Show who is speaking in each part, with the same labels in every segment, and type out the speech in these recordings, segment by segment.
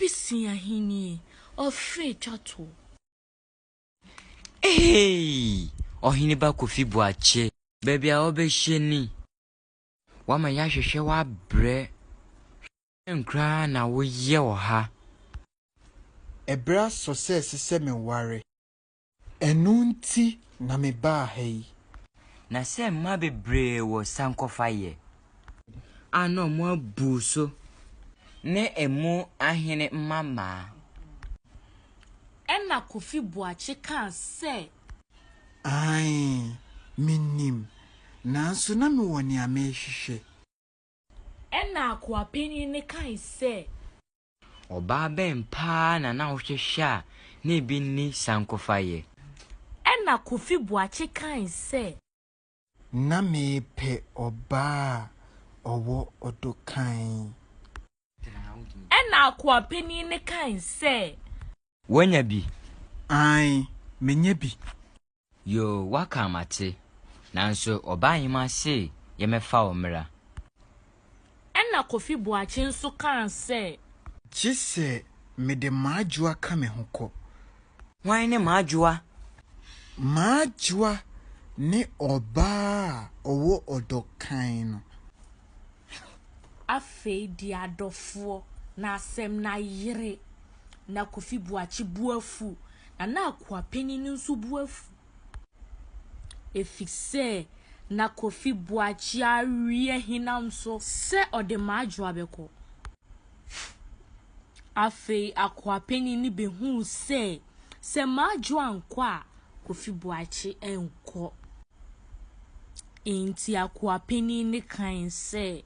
Speaker 1: Bisi ahennie, ɔfe twa toɔ.
Speaker 2: Eeii! Ɔhene ba Kofi Boakye, baabi a wobɛhyɛ ni. Woama yɛahwehwɛ wo abrɛ. Dɛn koraa na woyɛ wɔ ha?
Speaker 3: Ɛberɛ aso sɛ ɛsɛ sɛ meware. Ɛno nti na mebaa ha yi.
Speaker 2: Na sɛ mmaa bebree wɔ sankɔfa yɛ. A na ɔmo abu so ne emu ahene mmammaa.
Speaker 1: Ɛnna Kofi Boakye kaa sɛ.
Speaker 3: Aane, menim, nanso na mewɔ nea merehwehwɛ.
Speaker 1: Ɛnna akoa panin no kae sɛ.
Speaker 2: Ɔbaa bɛn paa na na wohwehwɛ a na ebi nni sankɔfa yɛ?
Speaker 1: Ɛnna Kofi Boakye kae sɛ.
Speaker 3: Na merepɛ ɔbaa a ɔwɔ ɔdɔ kann.
Speaker 1: Ɛnna akoa panin no kae sɛ.
Speaker 2: Woanya bi?
Speaker 3: Aane, manya bi.
Speaker 2: Yoo, woaka mate. Nanso ɔbaahemaa se yɛmmɛfa wo mmra.
Speaker 1: Ɛnna Kofi Boakye nso kaa sɛ.
Speaker 3: Gye sɛ mede m'adwoa ka me ho kɔ.
Speaker 2: Hwan ne m'adwoa?
Speaker 3: M'adwoa ne ɔbaa a ɔwɔ ɔdɔ kann no.
Speaker 1: Afei deɛ adɔfoɔ, na asɛm no ayere. Na Kofi Boakye bo afu, na na akoa panin no nso bo afu. Efisɛ na Kofi Boakye awie hinam so sɛ ɔde m'adwoa bɛkɔ. Afei akoa panin no behuu sɛ, sɛ m'adwoa ankɔ a, Kofi Boakye nkɔ. Enti akoa panin no kae sɛ.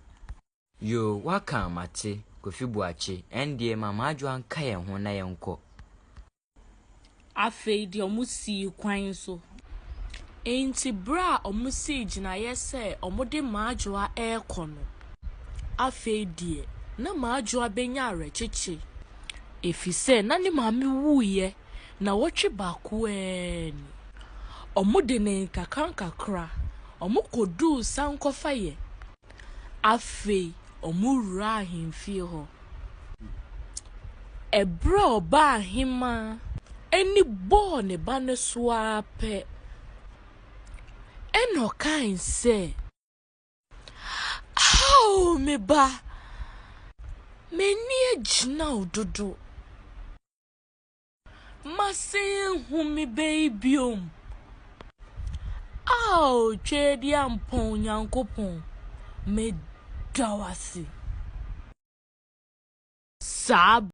Speaker 2: Yoo, woaka mate, Kofi Boakye. Ɛndeɛ ma m'adwoa nka yɛn ho na yɛnkɔ.
Speaker 1: Afei deɛ wɔsii kwan so. Enti bere a wɔsii gyinaeɛ sɛ wɔde m'adwoa rekɔ no, afei deɛ na m'adwoa bɛnya awerɛkyekye efisɛ na ne maame wuiɛ nnawɔtwe baako ara ni. Wɔde no nkakrankakra, wɔkɔduu sankɔfayɛ. Afei wɔwuraa ahemfie hɔ. Ɛberɛ a ɔbaahemaa ani bɔɔ ne ba no so ara pɛ, ɛnna ɔkae sɛ, "Ao me ba, m'ani agyina wo dodo. Masan ahu me ba yi bio. Ao Tweaduampɔn Nyankopɔn, meda wo ase." Saa.